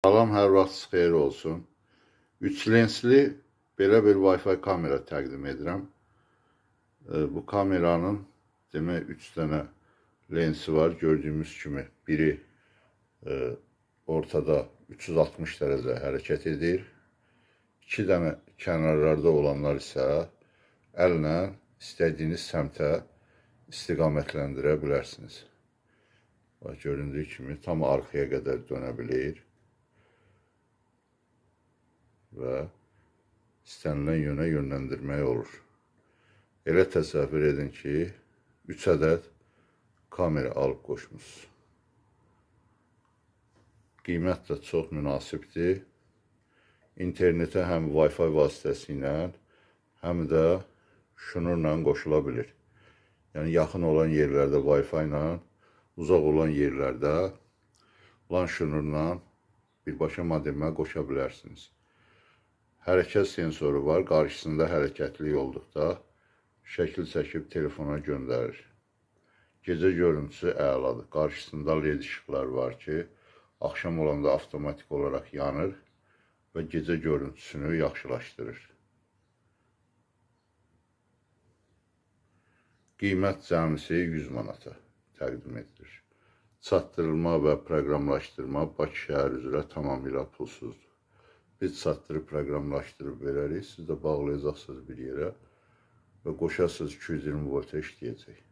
Salam, hər vaxtınız xeyir olsun. 3 lensli belə bir Wi-Fi kamera təqdim edirəm. Bu kameranın demək 3 dənə lensi var. Gördüyümüz kimi biri ortada 360 dərəcə hərəkət edir. 2 dənə kənarlarda olanlar isə əllə istədiyiniz səmtə istiqamətləndirə bilərsiniz. Bax, göründüyü kimi tam arxaya qədər dönə bilir və istənilən yönə yönləndirmək olur. Elə təsəvvür edin ki, 3 ədəd kamera alıb qoşmusunuz. Qiymət də çox münasibdir. İnternetə həm Wi-Fi vasitəsilə, həm də şunurla qoşula bilir. Yəni, yaxın olan yerlərdə Wi-Fi ilə, uzaq olan yerlərdə LAN şunurla birbaşa modemə qoşa bilərsiniz. Hərəkət sensoru var. Qarşısında hərəkətli olduqda şəkil çəkib telefona göndərir. Gecə görüntüsü əladır. Qarşısında led işıqlar var ki, axşam olanda avtomatik olaraq yanır və gecə görüntüsünü yaxşılaşdırır. Qiymət cəmisi 100 manata təqdim edilir. Çatdırılma və proqramlaşdırma Bakı şəhəri üzrə tamamilə pulsuzdur. Biz çatdırıb proqramlaşdırıb verərik. Siz də bağlayacaqsınız bir yerə və qoşasınız 220 volta işləyəcək.